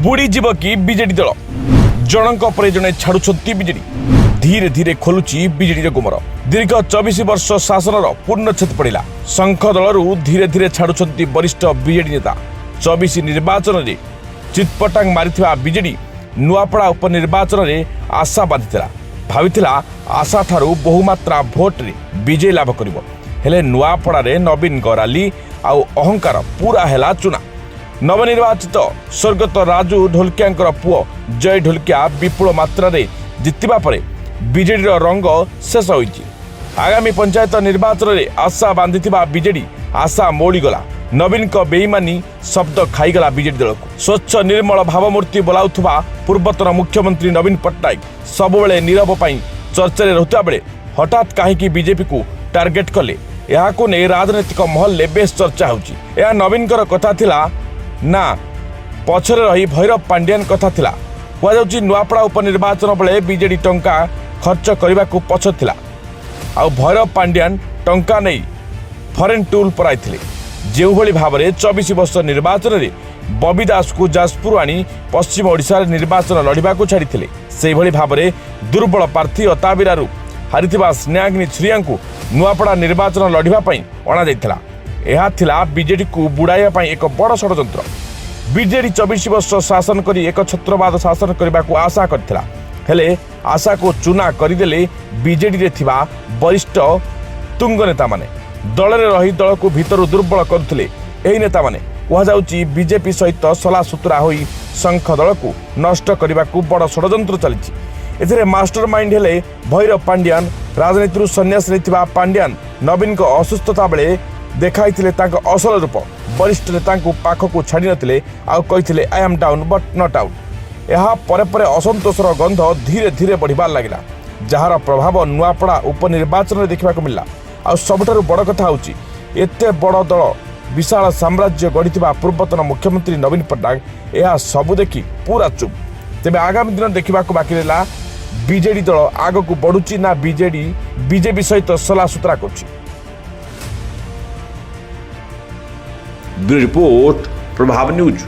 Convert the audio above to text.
ବୁଡ଼ିଯିବ କି ବିଜେଡି ଦଳ? ଜଣଙ୍କ ପରେ ଜଣେ ଛାଡୁଛନ୍ତି ବିଜେଡି। ଧୀରେ ଧୀରେ ଖୋଲୁଛି ବିଜେଡିର ଗୁମର। ଦୀର୍ଘ 24 ବର୍ଷ ଶାସନର ପୂର୍ଣ୍ଣଚ୍ଛେଦ ପଡ଼ିଲା। ଶଙ୍ଖ ଦଳରୁ ଧୀରେ ଧୀରେ ଛାଡୁଛନ୍ତି ବରିଷ୍ଠ ବିଜେଡି ନେତା। 24 ନିର୍ବାଚନରେ ଚିତ୍ପଟାଙ୍ଗ ମାରିଥିବା ବିଜେଡି ନୂଆପଡ଼ା ଉପନିର୍ବାଚନରେ ଆଶା ବାନ୍ଧିଥିଲା। ଭାବିଥିଲା, ଆଶାଠାରୁ ବହୁମାତ୍ରା ଭୋଟରେ ବିଜୟ ଲାଭ କରିବ। ହେଲେ ନୂଆପଡ଼ାରେ ନବୀନଙ୍କ ରାଲି ଆଉ ଅହଙ୍କାର ପୁରା ହେଲା ଚୁନା। ନବନିର୍ବାଚିତ ସ୍ୱର୍ଗତ ରାଜୁ ଢୋଲକିଆଙ୍କର ପୁଅ ଜୟ ଢୋଲକିଆ ବିପୁଳ ମାତ୍ରାରେ ଜିତିବା ପରେ ବିଜେଡିର ରଙ୍ଗ ଶେଷ ହୋଇଛି। ଆଗାମୀ ପଞ୍ଚାୟତ ନିର୍ବାଚନରେ ଆଶା ବାନ୍ଧିଥିବା ବିଜେଡି ଆଶା ମଉଳିଗଲା। ନବୀନଙ୍କ ବେଇମାନି ଶବ୍ଦ ଖାଇଗଲା ବିଜେଡି ଦଳକୁ। ସ୍ୱଚ୍ଛ ନିର୍ମଳ ଭାବମୂର୍ତ୍ତି ବୋଲାଉଥିବା ପୂର୍ବତନ ମୁଖ୍ୟମନ୍ତ୍ରୀ ନବୀନ ପଟ୍ଟନାୟକ ସବୁବେଳେ ନୀରବ ପାଇଁ ଚର୍ଚ୍ଚାରେ ରହୁଥିବା ବେଳେ ହଠାତ୍ କାହିଁକି ବିଜେପିକୁ ଟାର୍ଗେଟ କଲେ, ଏହାକୁ ନେଇ ରାଜନୈତିକ ମହଲରେ ବେଶ ଚର୍ଚ୍ଚା ହେଉଛି। ଏହା ନବୀନଙ୍କର କଥା ଥିଲା ନା ପଛରେ ରହି ଭୈରବ ପାଣ୍ଡିଆନ କଥା ଥିଲା? କୁହାଯାଉଛି, ନୂଆପଡ଼ା ଉପନିର୍ବାଚନ ବେଳେ ବିଜେଡି ଟଙ୍କା ଖର୍ଚ୍ଚ କରିବାକୁ ପଛ ଥିଲା ଆଉ ଭୈରବ ପାଣ୍ଡିଆନ ଟଙ୍କା ନେଇ ଫରେନ୍ ଟୁଲ୍ ପରାଇଥିଲେ। ଯେଉଁଭଳି ଭାବରେ 24 ବର୍ଷ ନିର୍ବାଚନରେ ବବି ଦାସକୁ ଯାଜପୁର ଆଣି ପଶ୍ଚିମ ଓଡ଼ିଶାରେ ନିର୍ବାଚନ ଲଢ଼ିବାକୁ ଛାଡ଼ିଥିଲେ, ସେହିଭଳି ଭାବରେ ଦୁର୍ବଳ ପ୍ରାର୍ଥୀ ଅତାବିରାରୁ ହାରିଥିବା ସ୍ନେହାଗ୍ନି ଛୁରିଆଙ୍କୁ ନୂଆପଡ଼ା ନିର୍ବାଚନ ଲଢ଼ିବା ପାଇଁ ଅଣାଯାଇଥିଲା। ଏହା ଥିଲା ବିଜେଡିକୁ ବୁଡ଼ାଇବା ପାଇଁ ଏକ ବଡ଼ ଷଡ଼ଯନ୍ତ୍ର। ବିଜେଡି 24 ବର୍ଷ ଶାସନ କରି ଏକ ଛତ୍ରବାଦ ଶାସନ କରିବାକୁ ଆଶା କରିଥିଲା। ହେଲେ ଆଶାକୁ ଚୁନା କରିଦେଲେ ବିଜେଡିରେ ଥିବା ବରିଷ୍ଠ ତୁଙ୍ଗ ନେତାମାନେ। ଦଳରେ ରହି ଦଳକୁ ଭିତରୁ ଦୁର୍ବଳ କରୁଥିଲେ ଏହି ନେତାମାନେ। କୁହାଯାଉଛି, ବିଜେପି ସହିତ ସଲାସୁତୁରା ହୋଇ ଶଙ୍ଖ ଦଳକୁ ନଷ୍ଟ କରିବାକୁ ବଡ଼ ଷଡ଼ଯନ୍ତ୍ର ଚାଲିଛି। ଏଥିରେ ମାଷ୍ଟର ମାଇଣ୍ଡ ହେଲେ ଭୈରବ ପାଣ୍ଡିଆନ। ରାଜନୀତିରୁ ସନ୍ନ୍ୟାସ ନେଇଥିବା ପାଣ୍ଡିଆନ ନବୀନଙ୍କ ଅସୁସ୍ଥତା ବେଳେ ଦେଖାଇଥିଲେ ତାଙ୍କ ଅସଲ ରୂପ। ବରିଷ୍ଠ ନେତାଙ୍କୁ ପାଖକୁ ଛାଡ଼ି ନଥିଲେ ଆଉ କହିଥିଲେ, "I am down but not out." ଏହା ପରେ ପରେ ଅସନ୍ତୋଷର ଗନ୍ଧ ଧୀରେ ଧୀରେ ବଢ଼ିବାରେ ଲାଗିଲା, ଯାହାର ପ୍ରଭାବ ନୂଆପଡ଼ା ଉପନିର୍ବାଚନରେ ଦେଖିବାକୁ ମିଳିଲା। ଆଉ ସବୁଠାରୁ ବଡ଼ କଥା ହେଉଛି, ଏତେ ବଡ଼ ଦଳ, ବିଶାଳ ସାମ୍ରାଜ୍ୟ ଗଢ଼ିଥିବା ପୂର୍ବତନ ମୁଖ୍ୟମନ୍ତ୍ରୀ ନବୀନ ପଟ୍ଟନାୟକ ଏହା ସବୁ ଦେଖି ପୁରା ଚୁପ୍। ତେବେ ଆଗାମୀ ଦିନ ଦେଖିବାକୁ ବାକି ରହିଲା, ବିଜେଡି ଦଳ ଆଗକୁ ବଢ଼ୁଛି ନା ବିଜେଡି ବିଜେପି ସହିତ ସଲାସୁତରା କରୁଛି। ବ୍ୟୁରୋ ରିପୋର୍ଟ, ପ୍ରଭାବ ନ୍ୟୁଜ୍।